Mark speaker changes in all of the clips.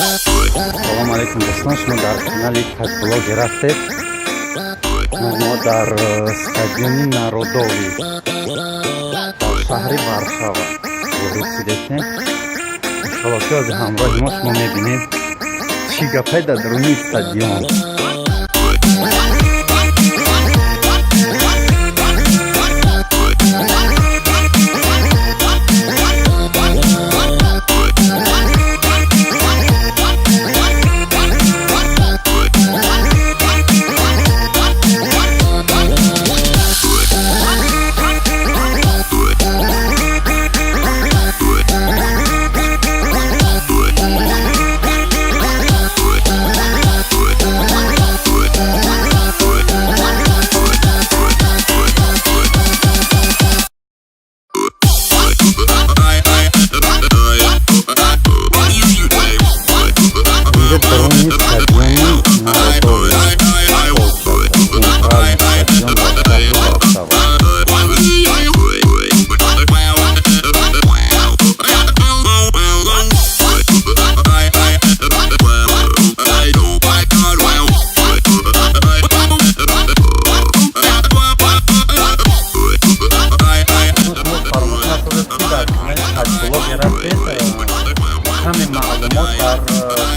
Speaker 1: Салому алейкум, дӯстон, шумо дар канали Таҷблогер ҳастед. Мо дар стадиони Народовӣ дар шаҳри Варшава ворид шудестем. Иншолло, ки ҳозир ҳамроҳи мо шумо мебинед, чӣ гапай дар даруни стадион. Инҷо даруни стадиони Народовӣ, центральный стадион дар шаҳри Варшава. Шумо фаромӯш насозед, ки дар канали Таҷблогер ҳастед. Каме маълумот дар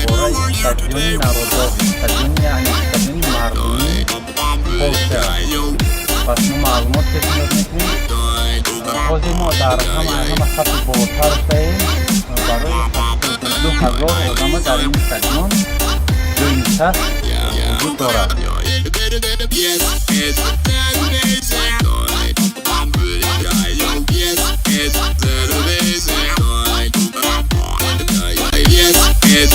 Speaker 1: бораи стадиони Народовӣ, стадиони, яъне стадиони мардумии Полша, ба шумо маълумот пешниҳод мекунем. Ҳозир мо дар ҳама сатҳи болотар шудаем. Барои 82 000 одама дар ин стадион ҷои нишаст вуҷуд дорад.
Speaker 2: Yes, it's amazing. Yes, it's amazing. Yes, it's